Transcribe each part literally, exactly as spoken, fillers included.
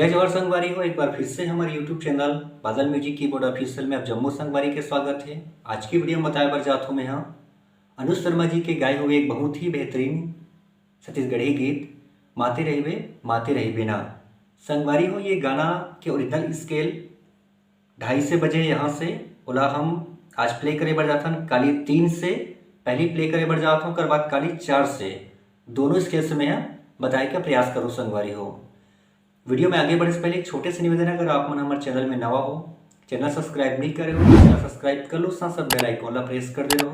जय जोहार संगवारी हो, एक बार फिर से हमर YouTube चैनल बादल म्यूजिक कीबोर्ड ऑफिशियल में आप जम्मो संगवारी के स्वागत है। आज की वीडियो में बताए बर जात हूँ मैं, हाँ, अनुज शर्मा जी के गाए हुए एक बहुत ही बेहतरीन छत्तीसगढ़ी गीत माते रहिबे, माते रहिबे ना। संगवारी हो, ये गाना के ओरिजिनल स्केल ढाई से बजे यहाँ से, ओला हम आज प्ले करे बर जाथन काली तीन से। पहली प्ले करे बर जात हूँ, ओकर बाद काली चार से। दोनों स्केल से मैं ह बताए के प्रयास करूँ संगवारी हो। वीडियो में आगे बढ़े से पहले एक छोटे से निवेदन है, अगर आप मन हमारे चैनल में नवा हो, चैनल सब्सक्राइब नहीं करे हो, चैनल सब्सक्राइब कर लो, साथ साथ बेल आइकन ला प्रेस कर दे रहो,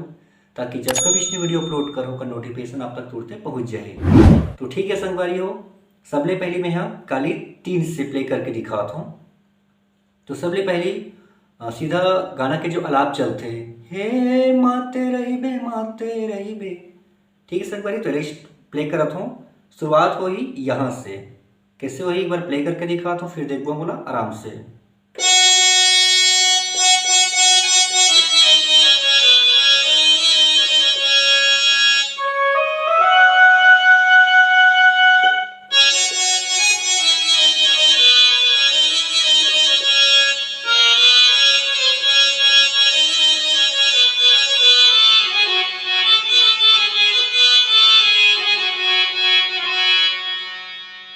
ताकि जब कभी इसने वीडियो अपलोड करो, ओकर नोटिफिकेशन आप तक तुरंते पहुँच जाए। तो ठीक है संगवारी हो, सबले पहली मैं ह काली तीन से प्ले करके दिखात हूँ। तो सबले पहली, अ, सीधा गाना के जो आलाप चलथे, "हे माते रहिबे, माते रहिबे।" ठीक है संगवारी, तो लिस्ट प्ले करत हूँ। शुरुआत होही यहाँ से। कैसे होही, एक बार प्ले करके दिखात हूँ, फिर देखबो मोला आराम से।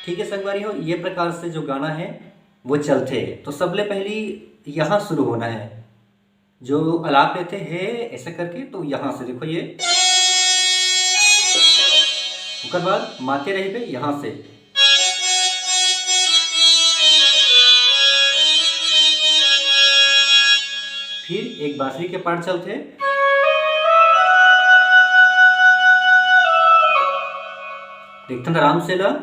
ठीक है संगवारी हो, ये प्रकार से जो गाना है वो चलथे। तो सबले पहली यहाँ शुरू होना है, जो आलाप लेथे हे ऐसे करके, तो यहाँ से देखो ये, ओकर बाद माते रहिबे यहाँ से, फिर एक बांसुरी के पार्ट चलथे, देखथन आराम से ला।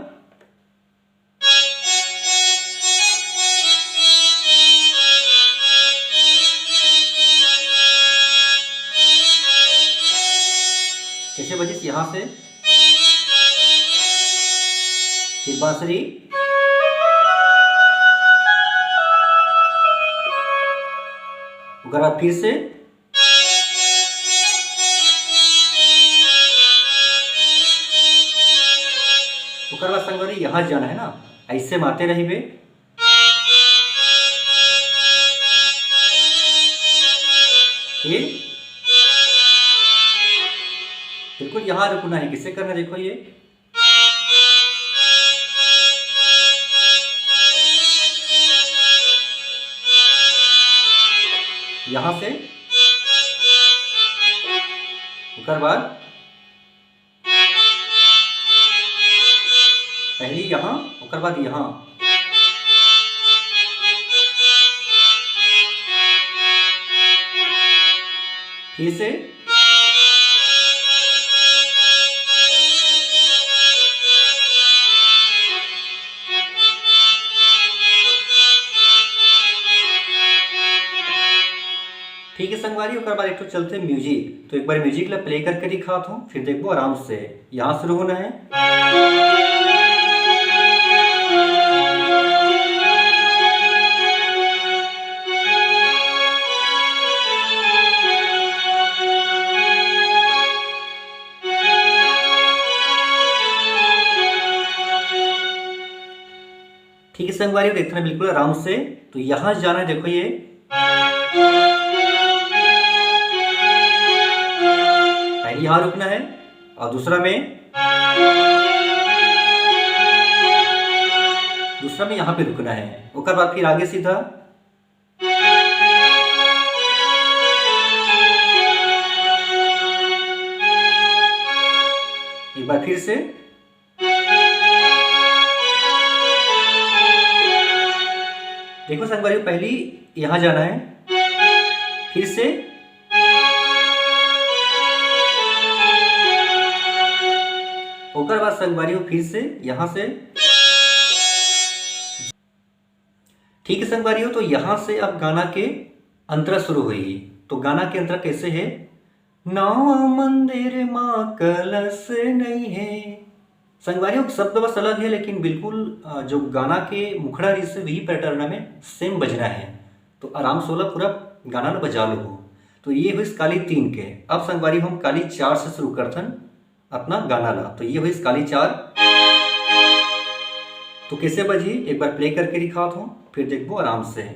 कैसे बजिस यहाँ से, फिर बांसुरी, ओकर बाद फिर से, ओकर बाद संगवारी यहाँ जाना है ना, ऐसे माते रहिबे। ये बिल्कुल यहाँ रुकना है। किसे करना, देखो ये यहाँ से, ओकर बाद पहली यहाँ, ओकर बाद यहाँ, फिर से। ठीक है संगवारी, ओकर बाद एक ठो चलथे म्यूजिक। तो एक बार म्यूजिक ला प्ले करके दिखात हूँ, फिर देखबो आराम से। यहाँ शुरू होना है। ठीक है संगवारी, देखना बिल्कुल आराम से। तो यहाँ जाना है, देखो ये पहले यहाँ रुकना है और दूसरा में, दूसरा में यहाँ पे रुकना है। ओकर बाद फिर आगे सीधा एक बार फिर से। देखो संगवारी, पहली यहाँ जाना है, फिर से ओकर बाद संगवारी हो फिर से यहाँ से। ठीक है संगवारी हो, तो यहाँ से अब गाना के अंतरा शुरू होगी। तो गाना के अंतरा कैसे है? नवा मंदिर मा कलश नहीं है। संगवारी हो, शब्द बस अलग है, लेकिन बिल्कुल, अ, जो गाना के मुखड़ा रहिस हे, वही पैटर्न में सेम बजना है। तो आराम से ओला पूरा गाना ला बजा लो। तो ये होइस काली तीन के। अब संगवारी हो, हम काली चार से शुरू करथन अपना गाना ला। तो ये होइस काली चार। तो कइसे बजही, एक बार play करके दिखात हूँ, फिर देखबो आराम से।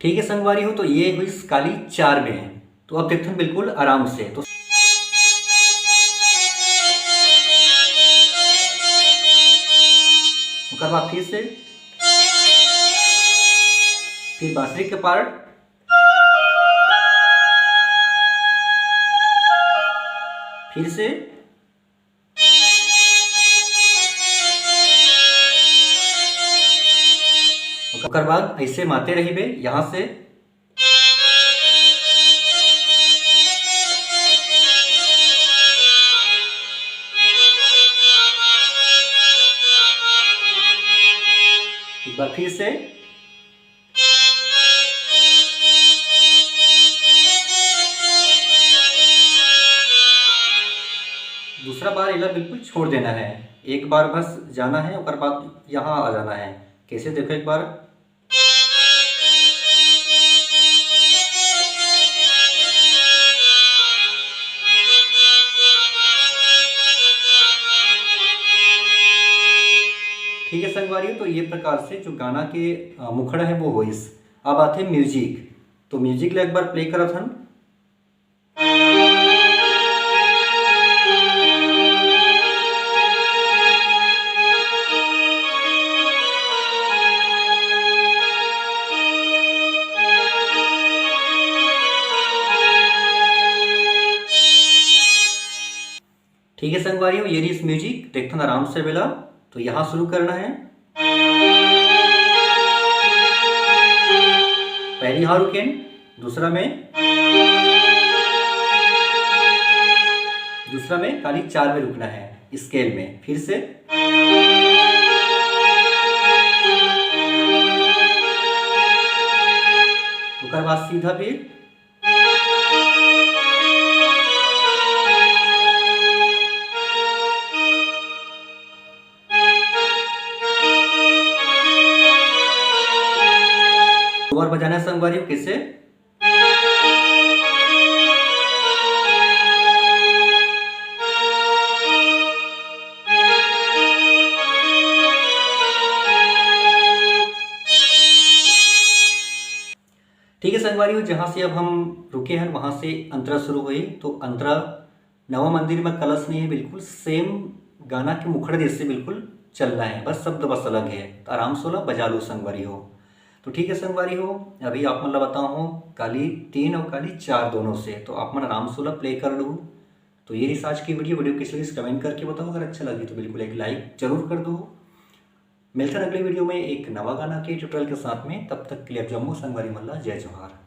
ठीक है संगवारी हो, तो ये हुई काली चार में। तो अब देखथन बिल्कुल आराम से। तो ओकर बाद फिर से, फिर बांसुरी के part, फिर से, ओकर बाद ऐसे माते रहिबे यहाँ से। एक बार फिर से। दूसरा बार एला बिल्कुल छोड़ देना है, एक बार बस जाना है, ओकर बाद यहाँ आ जाना है। कैसे, देखो एक बार। ठीक है संगवारी, तो ये प्रकार से जो गाना के, अ, मुखड़ा है वो होइस। अब आथे music, तो music ला एक बार play करत हन। ठीक है संगवारी हो, ये रहिस music, देखथन आराम से बेला। तो यहाँ शुरू करना है, पहली हार रुकेन, दूसरा में, दूसरा में काली चार में रुकना है scale में। फिर से, ओकर बाद सीधा फिर। दो बार बजाना है संगवारी हो, कैसे? ठीक है संगवारी हो, जहाँ से अब हम रुके हैं वहाँ से अंतरा शुरू हुई। तो अंतरा नवा मंदिर में कलश नहीं है, बिल्कुल same गाना के मुखड़ा जैसे बिल्कुल चलना है, बस शब्द बस अलग है। तो आराम से ओला बजा लो संगवारी हो। तो ठीक है संगवारी हो, अभी आप मन ला बताओ हो काली तीन और काली चार दोनों से, तो आप मन आराम से ओला play कर लो। तो ये रहिस आज की video। Video कैसे लगिस comment करके बताओ, अगर अच्छा लगी तो बिल्कुल एक like जरूर कर दो। मिलथन अगले video में एक नवा गाना के tutorial के साथ में, तब तक के लिए आप जम्मो संगवारी मन ला जय जोहार।